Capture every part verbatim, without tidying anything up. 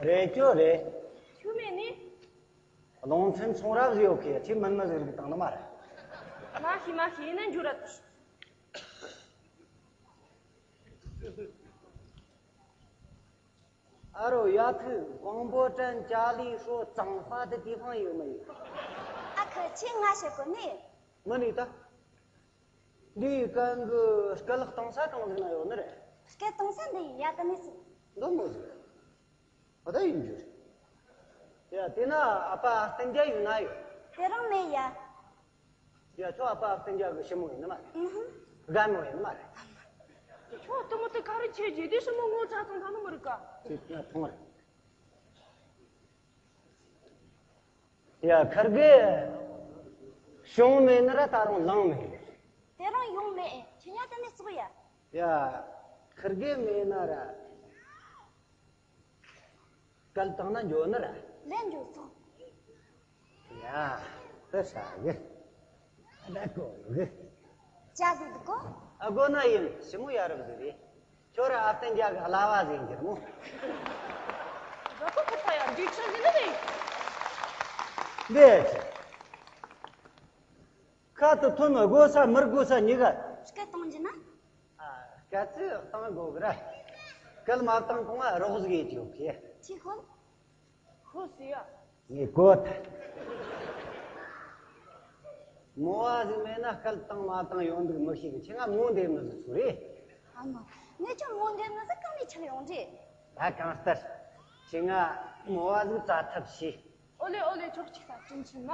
རེད་ཅོ་རེད། ཁྱོད་མེད་ནི། རླུང་འཕྲིན་ཚོང་ར་བཟོས་ཡོད་ཁེ་ཁྱེད་མིན་མི་ཟིག་རིག་བཏང་ནི་མ་རེད། མ་ཤི་མ་ཤི་ཡིན་ན་འཇུ་ར་ཏུ། ཨ་རོ་ཡ་ཐུ་ཝང་པོ་ཀྲན་ཅ་ལི་ཧྲོ་གཙང་པ་དེ་དེ་ཕང་ཡོད་མ་ཡོད། ཨ་ཁུ་ཁྱེད་ང་ཤེས་གོ་ནི། མི་ནི་ད། འདིའི་གན་གི་སྐད་ལག་གཏོང་ས་གང་ཟིག་ན་ཡོད་ནི་རེད། སྐད་གཏོང་ས་འདི་ཡིན་ཡ་ད་ནི་སི། འདི་མོ་ཟིག་ཨ་ད་ཡིན་རྒྱུ་རེད། ཡ་དེ་ན་ཨ་ཕ་ཨ་སྟན་རྒྱ་ཡོད་ན་ཡོད། དེ་རང་མེད་ཡ། ཡ་ཁྱོད་ཨ་ཕ་ཨ་སྟན་རྒྱ་གི་ཞི་མོ་ཡིན་ནི་མ་རེད། ཨུ་ཧུ། རྒན་མོ་ཡིན་ནི་མ་རེད། ཁྱོད་ལྟད་མོ་དེ་ག་རེ་བྱས་རྗེས་དེ་ཞི་མོ་ངོ་ཚ་ཚང་ཚང་ནི་མི་རིག་ག་དེ་ན་མཐོང་རེད། ཡ་ཁར་གི་བྱུང་མེད་ན་ར་ད་རུང་ལངས་མེད། དེ་རང་ཡོང་མེད་ཁྱི་ཉག་དེ་ནས་བཙོག་ཡ། ཡ་ཁར་གི་མེད་ན་ར་སྐལ་བཏང་ན་འགྱོ་ནི་ར། ལན་འགྱོ་སོང་། ཡ་དེ་ཧྲ་གི་ད་གོ་གི་ཅ་ཟིག་འདུག་གོ་ཨ་གོ་ན་ཡིན་ཞི་མོ་ཡ་རབས་ཟིག་རེད། ཁྱོད་ར་ཨ་བསྟན་རྒྱལ་གི་གླ་བ་ཟིན་གྱིར་མོ། ར་ཁོ་ཁོ་ཐ་ཡ་འདི་ཆ་ཟིན་ནི་རེད། འདི་ཁ་དུ་ཐོན་མི་དགོས་ས་མི་དགོས་ས་གཉིས་ཀ་སྐད་གཏོང་རྒྱུ་ན། ཨ་སྐད་ཚིག་གཏོང་དགོས་གི་ར། སྐད་མ་གཏོང་གོང་ང་རོགས་ཟིག་ཡེད་ཀྱི་ཡོད་གི་ཁྱི་ཁོ། ཁོ་སི་ཡ། ངས་གོ་ཐལ། མོ་བ་ཟིག་མེད་ན་སྐད་བཏང་མ་བཏང་ཡོང་འདུག་མི་ཤེས་གི་ཁྱེད་ང་མོ་འདེབས་ནི་ཟིག་སུ་རེད། ཨ་མ། ངས་ཁྱོད་མོ་འདེབས་ནི་ཟིག་གང་ནས་ཆགས་ཡོང་རེད། ད་གང་ལྟར། ཁྱེད་ང་མོ་བ་ཟིག་བཙལ་ཐབས་བྱས། ཨོ་ལེ་ཨོ་ལེ་ཕྱོགས་གཅིག་ལ་དྲིན་ཆེན་མ།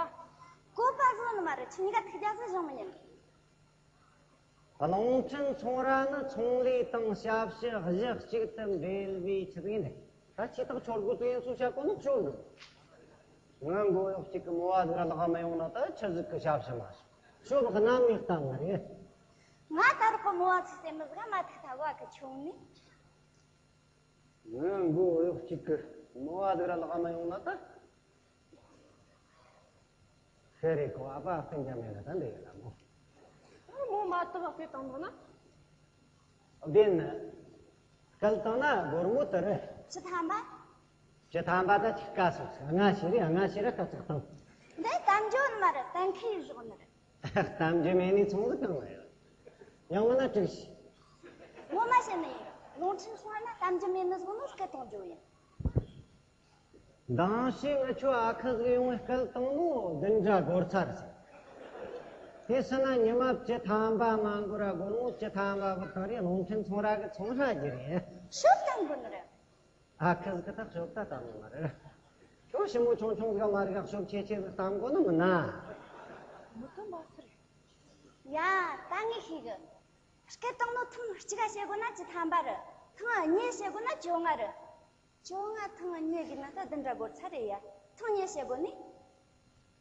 བཀོད་པ་བཟོ་ནི་མ་རེད་ཁྱེད་གཉིས་ཀ་ཐུགས་རྒྱལ་ཟིག་བཞེངས་མི་ཉན། རླུང་འཕྲིན་ཚོང་ར་ནི་ཚོང་ལས་དང་ཞབས་ཞུ་གཞི་གཅིག་ཏུ་འབྲེལ་བའི་ཆེད་ཡིན། ད་ཆེ་ཐག་ཆོད་དགོས་དུས་ཡིན་སུ་བྱ་གོ་ནི་ཆོད་དགོས། ང་མགོ་གཡོག་གཅིག་གི་མོ་བ་ཟིག་ར་ལག་མ་ཡོང་ན་ད་ཆི་ཟིག་གི་ཞབས་ཞུ་མ་ཞུ་ཤོབ་གནམ་ནས་བཏང་ནི་རེད། ང་ད་རག་གི་མོ་བ་ཚོས་སེམས་མི་ཟིག་མ་ཐུག་ཐ་བ་གི་ཆུང་ནི། ང་མགོ་གཡོག་གཅིག་གི་མོ་བ་ཟིག་ར་ལག་མ་ཡོང་ན་ད། ཤེས་རེད་ཁོ་ཨ་ཕ་སྟེང་རྒྱ་མེད་ལ་ད་འདི་ཡོད་ལ་མོ། མོ་མ་ཏི་བ་སྐད་བཏང་འདུག་ན། བདེན་ནི། སྐད་བཏང་ན་སྒོར་མོ་དུ་རེད། བཅུ་ཐམ་པ། བཅུ་ཐམ་པ་ད་ཅིག་དཀའ་སོང་ཟེར་ལྔ་ཞིག་རེད་ལྔ་ཞིག་རེད་ད་ཅིག་བཏང་། འདི་གཏམ་རྒྱུད་ནི་མ་རེད་གཏན་འཁེལ་བཞག་ནི་རེད། གཏམ་རྒྱུད་མེད་ནི་ཚོང་ཟིག་གང་ལ་ཡོད། ཡང་མིན་ན་དྲུག་ཞིག་ངོ་མ་བཤད་ནི་ཡིན། རླུང་འཕྲིན་སོང་ན་གཏམ་རྒྱུད་མེད་ནི་ཟིག་ནོ་སྐད་གཏོང་རྒྱུ་ཡིན། མདང་ཞིག་ངི་ཆོ་ཨ་ཁུ་ཟིག་ཡོང་ངས་སྐད་བཏང་ནོ་བདུན་ཕྲག་འགོར་ཚར་ཟེར། དེ་སྲིད་ན་ཉི་མ་བཅུ་ཐམ་པ་མ་འགོར་ར་སྒོར་མོ་བཅུ་ཐམ་པ་བུད་བཏང་རེ་རླུང་འཕྲིན་ཚོང་ར་གི་ཚོང་ཧྲ་རྒྱུ་རེད། ཤོབ་བཏང་དགོས་ནི་རེད། ཨ་ཁུ་ཟིག་གི་ཐག་ཤོབ་ད་བཏང་ནི་མ་རེད། ཁྱོད་ཞི་མོ་ཆུང་ཆུང་ཟིག་མ་རིག་ཤོབ་ཆེ་ཆེ་ཟིག་བཏང་དགོས་ནི་མིན་ན། མི་ཐུབ་མ་ཟེར། ཡ་ད་ངས་ཤེས་གི་སྐད་བཏང་ནོ་ཐེངས་གཅིག་ག་བཤད་དགོས་ན་བཅུ་ཐམ་པ་རེད། ཐེངས་གཉིས་བཤད་དགོས་ན་བཅོ་ལྔ་རེད། བཅོ་ལྔ་ཐེངས་གཉིས་གི་ན་ད་བདུན་ཕྲག་འགོར་ཚར་རེད་ཡ། ཐེངས་གཉིས་བཤད་དགོས་ནི།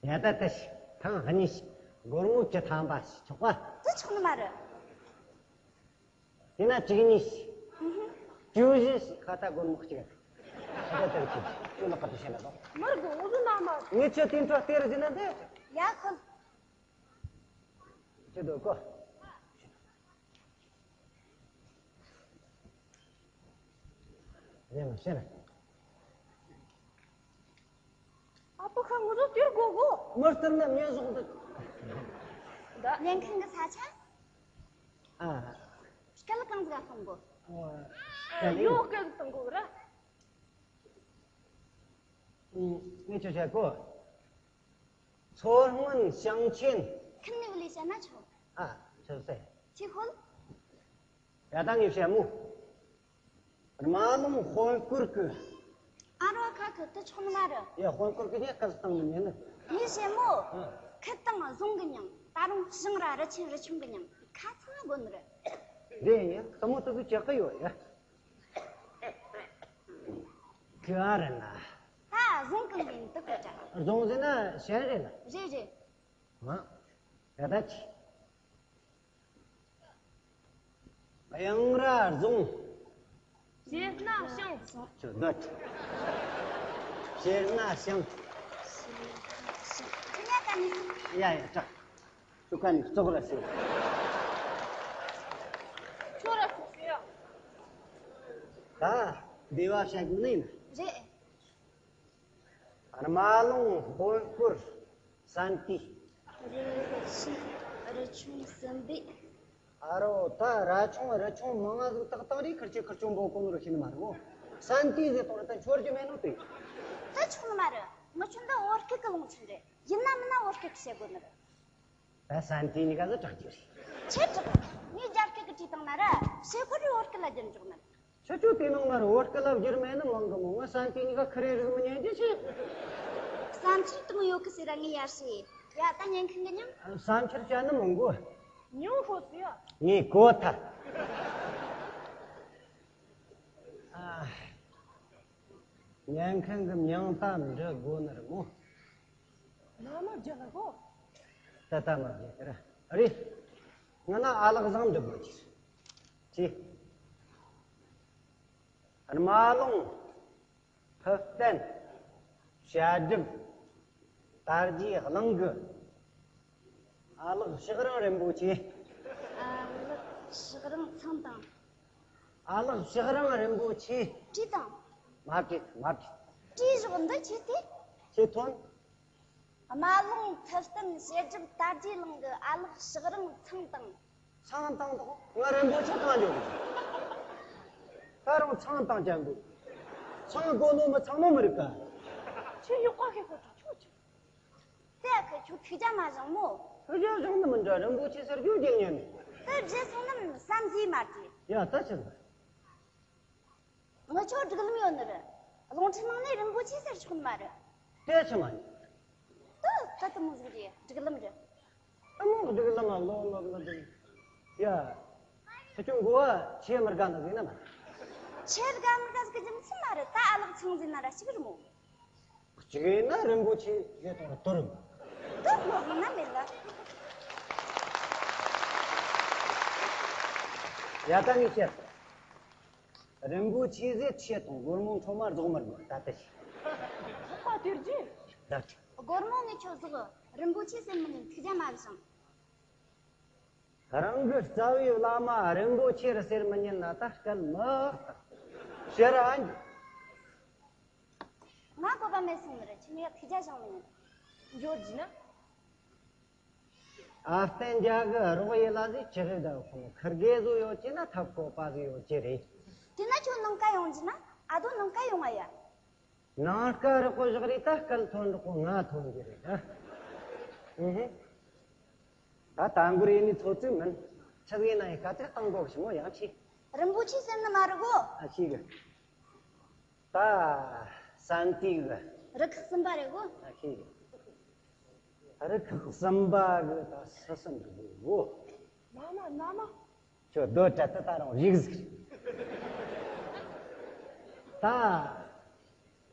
ཡ་ད་ད་ཤི། ཐེངས་གཉིས་ཤི། སྒོར་མོ་བཅུ་ཐམ་པ་ཤི་ཆོག་པ། དེ་ཆོག་ནི་མ་རེད། དེ་ན་གཅིག་གཉིས་ཤི། ཨུ་ཧུ། བཅུ་བཞི་ཤི་ཁ་ད་སྒོར་མོ་གཅིག་རེད། ཁ་ད་ད་ཁྱེད་ཁྱོད་ལ་ཁ་ད་བཤད་ན་དོ། མར་གོ་འུ་ཟུ་ན་མ། ངས་ཁྱོད་དེ་འཕྲོ་སྟེར་ཟིན་ན་འདི། ཡ་ཁོ། ཁྱེད་དོ་ཀོ། རེད་མ་ཤེས་རེད། ཨ་ཕ་ཁ་ངུ་ཟོ་སྟེར་གོ་གོ། མི་སྟེར་ན་ངས་ཟོག་འདུག་ད་ཉན་མཁན་གི་ས་ཆ། ཨ། སྐལ་གང་ཟིག་གཏོང་གོ། ཨ། ཡོ་སྐལ་གཏོང་གོ་ར། ངས་ཆོ་བཤད་གོ། མཚོ་སྔོན་ཞིང་ཆེན། ཁྱིམ་ནས་ལས་བྱ་ན་ཆོག་ཨ། ཆོག་སེ། ཁྱི་ཧོལ། ཡ་ད་ངས་བཤད་མོ། རྨ་ལུང་དཔོན་སྐོར་གི་ཨ་རོ་ཁ་ཁི་དུ་ཆོག་ནི་མ་རེད། ཡ་དཔོན་སྐོར་གི་ངས་སྐལ་བཏང་ནི་མེད་ནི། ངས་བཤད་མོ། ཨ། ཁི་དང་བཟུང་གི་མྱང་ད་རུང་ཞིང་ར་རི་ཆེན་རི་ཆུང་གི་མྱང་ཁ་ཚང་དགོ་ནི་རེད། རེད་ཡ་ལྟད་མོ་དུ་དུ་ཅག་གི་ཡོད་ཡ། གི་ཨ་རེད་ན། ད་བཟུང་གི་མིན་དུ་གི་དྲ། བཟུང་ཟེར་ན་ཞན་རེད་ལ། རེད་རེད། ང་། ཡ་ད་ཅི། གཡང་ར་བཟུང་། ཞེ་སྣ་ཤང་། ཆོ་འདོད། ཞེ་སྣ་ཤང་། ཁྱི་ཉག་ག་ནི། ཡ་ཡ་ཅག་ཆུ་ཁ་ནི་བཙོག་ར་ཟེར། ཁྱོད་ར་ཟུག་ཟེར་ཡ། ད་བདེ་བ་བྱ་རྒྱུ་ནི་ཡིན། རེད། རྨ་ཀླུང་དཔོན་སྐོར་ས་འདི། རི་ཆུང་རི་ཆུང་སྲིན་པོའི། ཨ་རོ། ད་ར་ཆུང་རི་ཆུང་མང་ང་ཟིག་བཏགས་བཏང་རེ་ཁིར་ཆེ་ཁིར་ཆུང་འབོ་གོ་ནོ་རུ་ཤི་ནི་མ་རེད་མོ། ས་འདི་ཟེར་དོ་ར་ད་འཆོར་རྒྱུ་མེད་ནོ་དེ། ད་ཆོག་ནི་མ་རེད། ངི་ཆུང་ད་བོད་སྐད་གི་ལུང་ཆེན་རེད། ཡིན་ན་མིན་ན་བོད་སྐད་གི་བཤད་དགོ་ནི་རེད། ད་ས་འདི་གཉིས་ཀ་ཟིག་དྲག་རྒྱུ་རེད། ཆེ་དྲག་ངས་རྒྱ་སྐད་གི་བྲིས་བཏང་ན་ར་བཤད་དགོ་རེ་བོད་སྐད་ལ་བསྒྱུར་འཇོག་ནི་རེད། ཁྱེད་ཆོ་དེ་ནང་ན་ར་བོད་སྐད་ལ་བསྒྱུར་མེད་ནི་མང་གི་མོ། ང་ས་འདི་གཉིས་ཀ་ཁི་རེ་རིག་མི་ཉན་རྒྱུ་ཆེ། བསམ་འཆར་དུ་མོ་ཡོད་གི་ཟེར་ར་ངས་ཡར་ཞུས། ཡ་ད་ཉན་མཁན་གི་མྱིང་། བསམ་འཆར་བཤད་ནི་མང་གོ། མྱིང་ཤོད་ཟེར་ཡ། ངས་གོ་ཐལ། ཨ། ཉན་མཁན་གི་མྱིང་ད་འབྲི་དགོ་ནི་རེད་མོ། ན་མ་བརྒྱ་ལ་གོ། ད་ད་མ་བརྒྱ་གི་ར་རེད། ང་ན་ཨ་ལགས་བཟང་འབྲི་དགོ་གི། ཅི། རྨ་ཀླུང་། ཐུབ་བསྟན། བཤད་སྒྲུབ། དར་རྒྱས་གླིང་གི། ཨ་ལགས་ཕྱག་རིང་རིན་པོ་ཆེ། ཨ་ལགས་ཕྱག་རིང་ཚང་དང་། ཨ་ལགས་ཕྱག་རིང་རིན་པོ་ཆེ། བྲིས་དང་། མ་བྲིས་མ་བྲིས། བྲིས་བཞག་འདི་ཆེ་སྟེ། ཆེ་ཐོན། རྨ་ཀླུང་ཐུབ་བསྟན་བཤད་སྒྲུབ་དར་རྒྱས་གླིང་གི་ཨ་ལགས་ཕྱག་རིང་ཚང་དང་། ཚང་བཏང་དང་། ང་རིན་པོ་ཆེ་བཏང་འཇོག་གི། ད་རུང་ཚང་བཏང་ཅན་དགོས། ཚང་དགོས་ནོ་མི་ཚང་ནོ་མི་རིག་ག། ཁྱེད་ཡོག་པ་ཁེ་ཁོ་ཐག་ཆོད་ཅིག་དེ་ཁོ་ཁྱོད་ཐུགས་རྒྱ་མ་བཞེངས་མོ། ཐུགས་རྒྱ་བཞེངས་ནི་མི་འདྲ། རིན་པོ་ཆེ་ཟེར་རྒྱུ་རྒྱུ་ཉན་ནི། དེ་རྗེས་སོང་ནམ་བསམ་གཟས་མ་བྲིས། ཡ་ད་ཕྱིར་འདུག་ངི་ཆོ་སྒྲིག་ལམ་ཡོད་ནི་རེད། རླུང་འཕྲིན་ནང་ནས་རིན་པོ་ཆེ་ཟེར་ཆོག་ནི་མ་རེད། དེ་ཆི་མ་ཡིན། དེ་དེ་དེ་མོ་ཟིག་རེད། སྒྲིག་ལམ་རེད། དེ་མོ་སྒྲིག་ལམ་ལོ་ལོ་ལོ་འདི། ཡ། ཁྱེད་ཆོ་མགོ་བ་ཆེ་མི་དགའ་ནི་ཟིག་ན་མ། ཆེ་དགའ་མི་དགའ་ཟིག་རྒྱུ་མཚན་མ་རེད། ད་ཨ་ལགས་ཚང་ཟིན་ན་ར་གཅིག་རེད་མོ། གཅིག་ཡིན་ན་རིན་པོ་ཆེ་ཟེར་དང་དོ་རུ། དེ་མོ་ཟིག་ན་མེད་ལ། ཡ་ད་ངས་བཤད། རིན་པོ་ཆེ་ཟེར་ཆེ་དང་སྒོར་མོ་འཕྲོ་མ་རྫོགས་མར་དགོས་ད་ལྟ་ཞིག་ལྷག་པ་དེར་རྒྱུ། ད་ཅི། སྒོར་མོ་ངས་ཁྱོད་ཟོག་རིན་པོ་ཆེ་ཟེར་མི་ཉན། ཐུགས་རྒྱ་མ་བཞེངས། རང་གི་རྩ་བའི་བླ་མ་རིན་པོ་ཆེ་རུ་ཟེར་མི་ཉན་ན་ད་སྐད་མི་ཤེས་ར་ཨ་འགྱོ། ང་གོ་བ་མེད་སོང་ནི་རེད། ཁྱོད་ངས་ཐུགས་རྒྱ་བཞེངས་མི་ཉན། འགྱོ་རྒྱུ་ན། ཨ་བསྟན་རྒྱལ་གི་རོགས་ཡེ་ལ་ཟིག་ཅི་རེད། ད་ཁོང་ཁིར་གེ་བཟོ་ཡོད་ཀྱི་ན་ཐབས་བཀོད་པ་ཟིག་ཡོད་ཀྱི་རེད། དེ་ན་ཁྱོད་ནང་ཀ་ཡོང་རྒྱུ་ན་ཨ་དོ་ནང་ཀ་ཡོང་ང་ཡ། ནང་ཀ་རག་པོ་བཞག་རེད། ད་སྐད་ཐོན་རག་པོ་ང་ཐོན་གྱི་རེད་ད། ཨུ་ཧུ། ད་ད་འགོར་ཡེ་ནི་ཚོ་ཚོད་མིན། ཆི་ཟིག་ཡིན་ན་ཡི་ཀ་ཚེག་བཏང་གོ་ཞི་མོ་ཡང་ཆི། རིན་པོ་ཆེ་ཟེར་ནི་མ་རེད་གོ། ཨ་ཤི་གི། ད་ས་འདི་གི། རུ་ཁག་གསུམ་པ་རེད་གོ། ཨ་ཤི་གི། རུ་ཁག་གསུམ་པ་གི་ད་ས་སུ་འགྲོ་གི་གོ། མ་མ་མ་མ། ཁྱོད་སྡོད་དྲ་ད་ད་རུང་རིག་ཟིག་ད་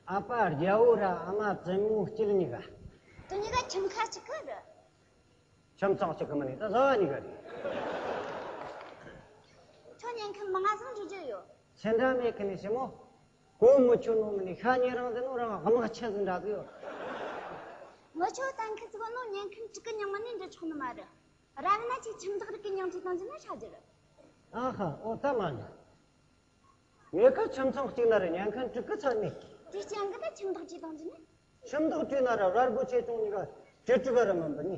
ཨ་ཕ་རྒྱལ་བོ་ར་ཨ་མ་བཙུན་མོ་སྐྱིད་གཉིས་ཀ་དེ་གཉིས་ཀ་ཁྱིམ་ཁ་གཅིག་གི་རེད། ཁྱིམ་ཚང་གཅིག་གི་མིན་ནི་ད་བཟའ་བ་གཉིས་ཀ་རེད། ཁྱོད་ཉན་མཁན་མང་ང་ཟིག་འགྲོ་རྒྱུ་ཡོད། ཚེ་འདྲ་མེད་མཁན་ནི་ཞི་མོ། གོ་མི་ཆོད་ནོ་མིན་ནི་ཤ་ཉེ་རང་ཟེར་ནོ་རང་དམག་ཆེ་ཟིག་འདྲ་ཟིག་ཡོད། ངི་ཆོ་གཏན་འཁེལ་ཟིག་ནོ་ཉན་མཁན་གཅིག་གི་མྱིང་མིན་ནི་འབྲི་ཆོག་ནི་མ་རེད། ར་བས་ན་ཁྱེད་ཁྱིམ་བདག་རིགས་ཀྱི་མྱིང་བྲིས་བཏང་རྒྱུ་ན་ཧྲ་རྒྱུ་རེད། ཨ་ཧ། ཨོ་ད་མ་འདྲ། ངེད་ཀ་ཁྱིམ་ཚང་གཅིག་ན་རེ་ཉན་མཁན་དྲུག་གི་ཚར་ནི། དེ་རྐྱེན་གི་ད་ཁྱིམ་བདག་བྲིས་བཏང་རྒྱུ་ནི། ཁྱིམ་བདག་བྲིས་ན་ར་ར་སྒོ་ཆེ་ཆུང་གཉིས་ཀ་བྲིས་དྲུག་ག་ར་མིན་པ་ནི།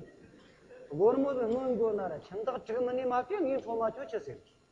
སྒོར་མོ་གི་སྔོན་འགོ་ན་ར་ཁྱིམ་བདག་དྲུག་མིན་ནི་མ་བྲིས་ངས་འཕྲོ་མ་ཆོད་ཆི་ཟེར་གི།